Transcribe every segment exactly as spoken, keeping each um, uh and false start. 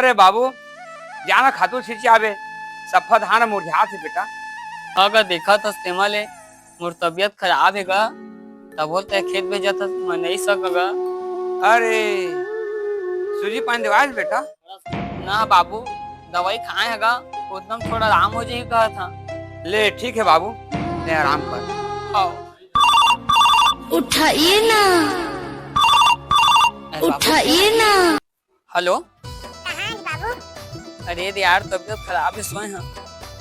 अरे बाबू, जाना खातू छिंचे आबे, सफा धान मुरझात हे बेटा। अगर देखत हस तेमा ले मोर तबीयत खराब हे गा, तभो ले तैं खेत भेजत हस, मैं नइ सकंव गा। अरे, सूजी पानी देवाय हस बेटा? ना बाबू, दवाई खाए हंव गा, ओतना म थोड़ा आराम हो जाही कहत हंव। ले ठीक हे बाबू, तैं आराम कर। हाँ। उठाइए ना, अरे बाबू। उठाइए ना। हेलो। कहाँ हे बाबू? अरे रे यार, तबीयत खराब हे, सोए हंव।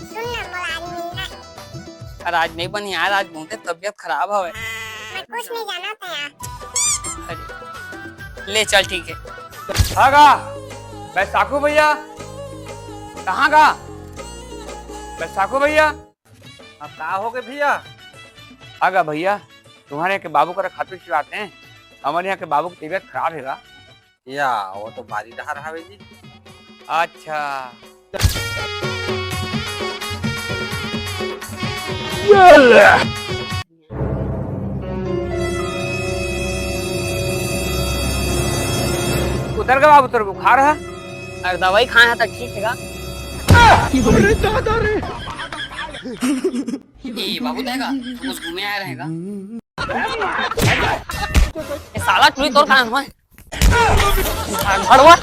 सुन ना, मोला आज मिलना हे। अरे आज नइ बनही यार, आज बहुते तबीयत खराब हवे। मैं कुछ नइ जानत हंव यार। अरे, ले चल, ठीक हे। हाँ गा, बैसाखू भैया, कहाँ गा बैसाखू भैया? अब का होगे भैया? हाँ गा भैया, तुम्हारे यहाँ के बाबू करा खातू छिंचवातेन, हमर यहाँ के बाबू के तबीयत खराब हे गा। या, वो तो बारी डहर हवे जी। अच्छा। उतर गे बाबू, तोर बुखार हे? अरे दवाई खाए हंव त ठीक हे गा। अरे दादा रे। ए बाबू, तैं गा, तू बस घूमे आए रहेगा। ए साला टूरी, तोर का हे? भड़वा।